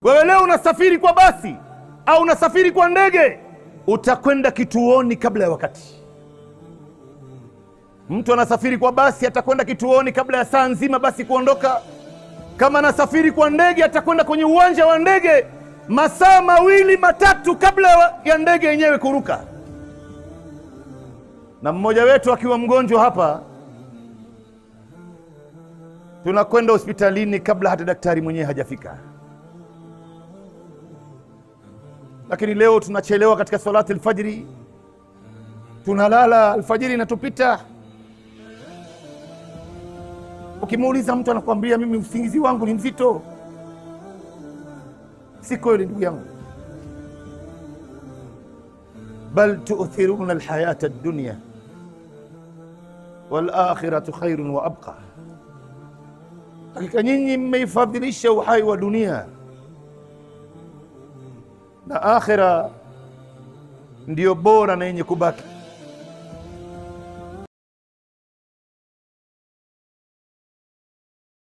Wewe leo unasafiri kwa basi au unasafiri kwa ndege, utakwenda kituoni kabla ya wakati. Mtu anasafiri kwa basi atakwenda kituoni kabla ya saa nzima basi kuondoka. Kama anasafiri kwa ndege atakwenda kwenye uwanja wa ndege masaa mawili matatu kabla ya ndege yenyewe kuruka. Na mmoja wetu akiwa mgonjwa hapa, tunakwenda hospitalini kabla hata daktari mwenyewe hajafika. Lakini leo tunachelewa katika salati alfajiri, tunalala alfajiri inatupita. Ukimuuliza mtu anakuambia mimi usingizi wangu ni mzito. Si kweli ndugu yangu, bal tu'thiruna alhayata ad-dunya wal akhiratu khairun wa abqa, hakika nyinyi mmeifadhilisha uhai wa dunia na akhira ndiyo bora na yenye kubaki.